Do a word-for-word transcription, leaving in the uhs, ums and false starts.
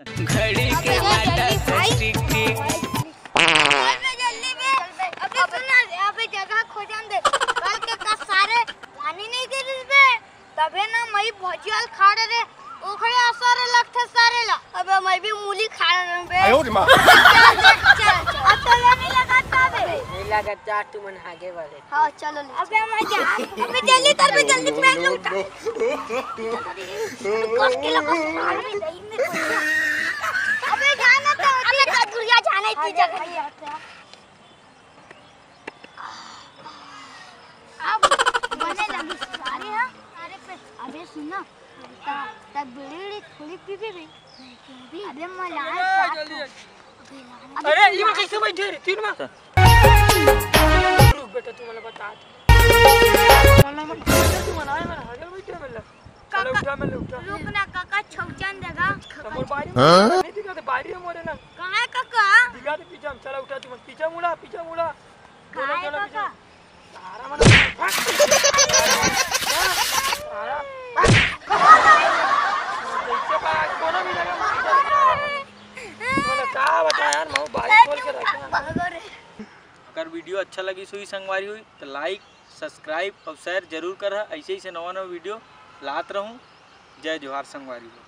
घड़ी के काटा टिक टिक। अबे जल्दी बे, अबे सुन ना, अबे जगह खोजन दे। कल के का सारे पानी नहीं दे रिस बे, तबे ना मई भजिया ल खाड़े रे, ओखरे असर लगथे सारे ला। अबे मई भी मूली खाड़े रे बे। आयो रे माँ। चल, चल, चल। अब तो ये नहीं लगा था बे। नहीं लगा जा, तू मन आगे बढ़े। हाँ, चलो ले। अबे मजा। अबे जल्दी कर बे, जल्दी पैर लो उठा। कस के लगा सारे दही में। अबे जाना तो, अबे कदुरिया जाना ही थी जगह। अब बने लगी सारे, हाँ? सारे पे। अबे सुन ना, ता, ता बीड़ी, बीड़ी थोड़ी पीबे बे। अबे मैं लाए साथ जल्दी, में। जल्दी। अबे अरे, ये कैसे बैठे रे? तीन में। रुक बेटा, तू मला बता। मला मत, तू मला आए, मला हगल बैठे मला। चलो काका, उठा, मला उठा। रुक ना काका, छौचन देगा। तो मोर बारी में हाँ? नहीं दिखा दे, बारी में मोरे ना। कहाँ है काका? दिखा दे पीछा में, चला उठा तू, पीछा मुड़ा, पीछा मुड़ा। दोनों कहाँ है जने काका? पीछा। सारा मन सारा। कैसे बा, कोनो भी जगह में पीछा नहीं। मतलब का बता यार, मैं बाइक खोल के रखा। अगर वीडियो अच्छा लगी सुई संगवारी हुई तो लाइक, सब्सक्राइब और शेयर जरूर कर। ऐसे ही से नवा नवा वीडियो लात रहूँ। जय जोहार संगवारी हो।